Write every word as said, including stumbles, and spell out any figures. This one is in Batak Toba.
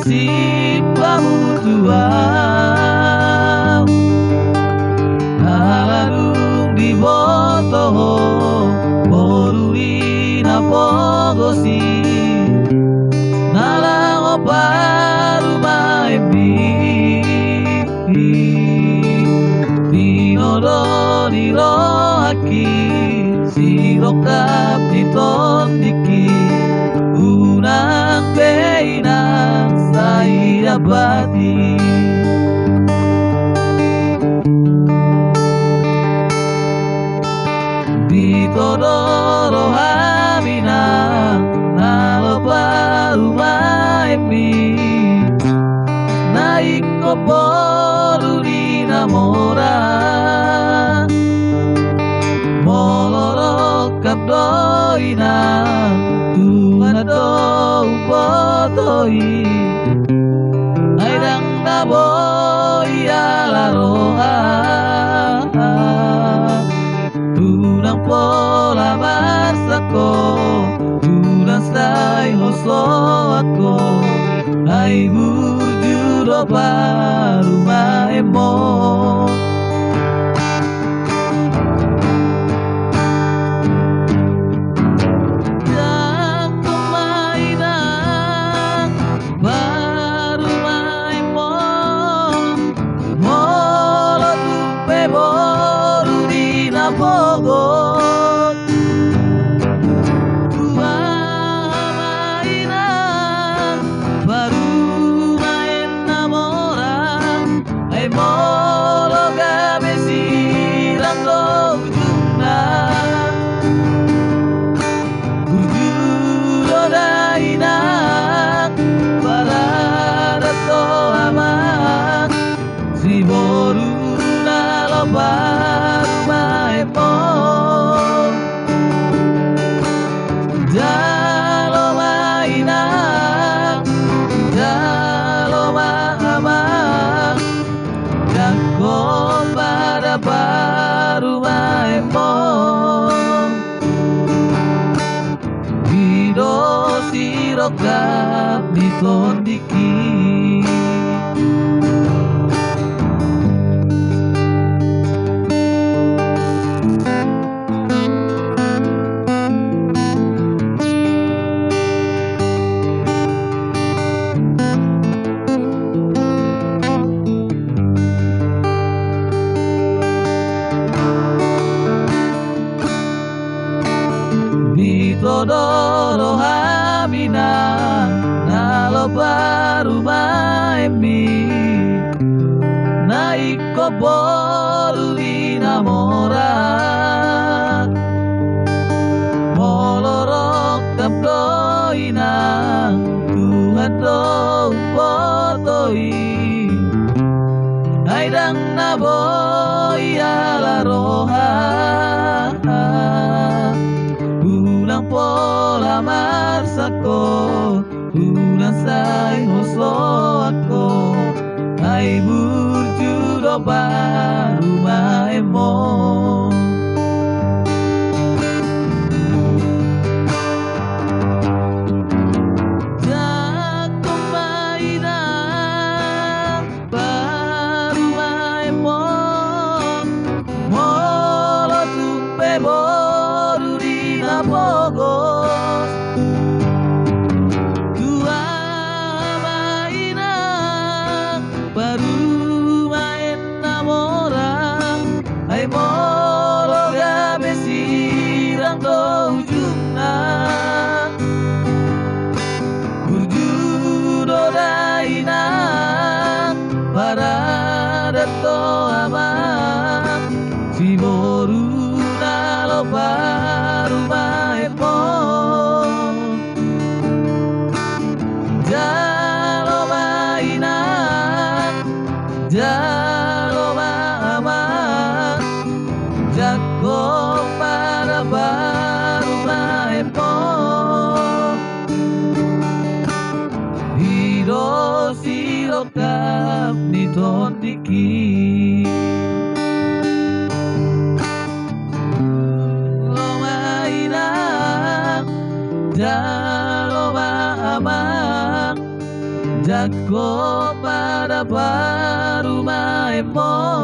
Sipamutuan ala dung diboto ho boru ni na pogos i, na laho parumaenmi. Tinodo ni rohangki, sirongkap ni tondingki, unang be inang sai dapati. Ditodo rohami inang, na laho parumaenmi, na ingkon boru ni na mora. Molo rongkap do inang, Tuhan do umboto i, ai ndang na boi ala roha. Unang pola marsangko, unang sai hosoanko, ai burju do parumaenmon. Jangkon ma inang parumaenmon, molo tung pe boru ni na pogos. Tua ma inang parumaen na mora, ai molo gabe sirang do ujungna. Burju do da inang, paradat do amang, siboru na laho parumaenmon. Jalo ma inang, jalo ma amang, jangkon ma da parumaenmon. I do sirongkap ni tondingki. Ditodo rohami inang, na laho parumaenmi, na ingkon boru ni na mora. Molo rongkap do inang, Tuhan do umboto i, ai ndang na boi ala roha. Unang pola marsangko, unang sai hosoanko, ai burju do parumaenmon. Jangkon ma inang parumaenmon, molo tung pe boru ni na pogos. Tua ma inang parumaen na mora, ai molo gabe sirang do ujungna. Burju do da inang, paradat do amang, siboru na laho parumaenmon. Jalo ma inang, jalo ma amang, jangkon ma da parumaenmon. I do sirongkap ni tondingki. Jalo ma inang, jalo ma amang, Ho ma na parumaenmon.